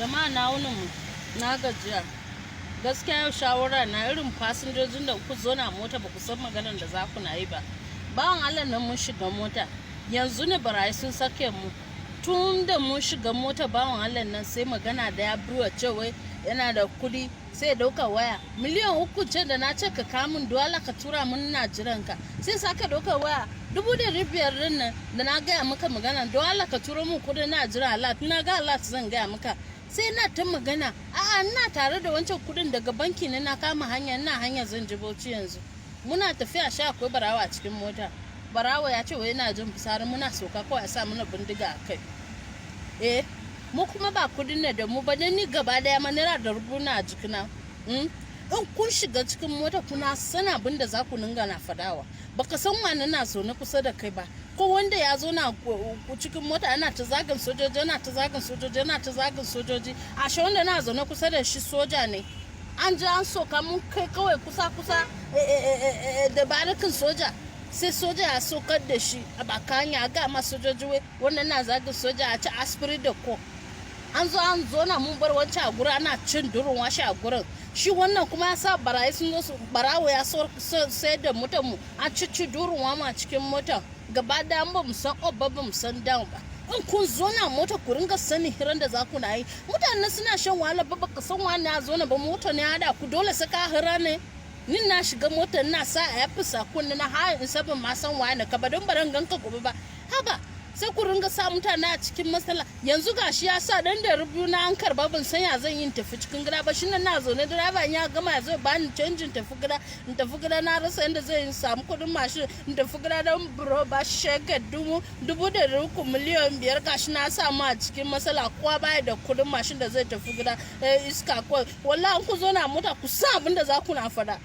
Jama'a, na wunin mu, na gajiya. Gaskiya yau shawara na, irin fasinjojin da ku zo na mota, ba ku san maganar da za ku na yi ba. Bawan Allah nan, mun shiga mota yanzu ne, barayi sun sake mu. Tun da mun shiga mota, bawan Allah nan sai magana da ya biyo cewa yana da kudi, sai ya dauka waya. 3 miliyan ce da na ce ka kamun, dole ka tura mun, na jiran ka. Sai sake dauka waya, 500,000 din nan da na gaya maka magana, dole ka turo mun kudi, na jira alert, na ga alert zan gaya maka. Sai na ta magana, a'a, ina tare da wancan kudin daga banki ne, na kama hanya, ina hanya zan ji Bauchi. Yanzu muna tafiya sha akwai barawa a cikin mota. Barawa ya ce wai yana jin fitsari. Muna sauka kawai a sa mana bindiga a kai. Eh, mu kuma ba kudin ne da mu ba, dan ni gaba daya ma naira da rubuna a jikina. In kun shiga cikin mota, kuna sana abin da za ku ninga na fadawa. Baka san wani na zaune kusa da kai ba, ko wanda ya zo na cikin mota ana ta zagin sojoji, ana ta zagin sojoji, ana ta zagin sojoji, ashe wanda na zaune kusa da shi soja ne. An ji an soka mun kai kawai kusa kusa da barikin soja, sai soja ya sokar da shi a baka hanya, ga ma sojoji wai wannan na zagin soja, a ci esprit de corps. An zo an zo na mun bar wancan a gurin, ana cin durin washe a gurin shi. Wannan kuma ya sa barayi sun zo su, barawo ya sayar da motar mu, an cici durin wama a cikin motar gaba da ba mu san up ba, ba mu san down ba. In kun zo na mota, ku ringa sanin hiran da za ku na yi. Mutane suna shan wahala ba, baka san wani ya zo na ba, mota ne hada ku, dole sai ka hira ne. Ni na shiga motar, na sa a yafi sakon na har in sabon ma san wani ka ba, don baran ganka gobe ba. Haba, sai ku ringa sa mutane a cikin matsala. Yanzu gashi ya sa dan da rubu na an karba, ban san ya zan yi tafi cikin gida ba. Shine na zaune, direba ya gama ya zo bani canjin tafi gida, in tafi gida. Na rasa inda zai samu kudin mashin in tafi gida, don buro ba shega 300,000, 5 miliyan. Gashi na samu a cikin matsala, kowa baya da kudin mashin da zai tafi gida. Iska kawai wallahi. Ku zo na mota, ku sa abin da za ku na fada.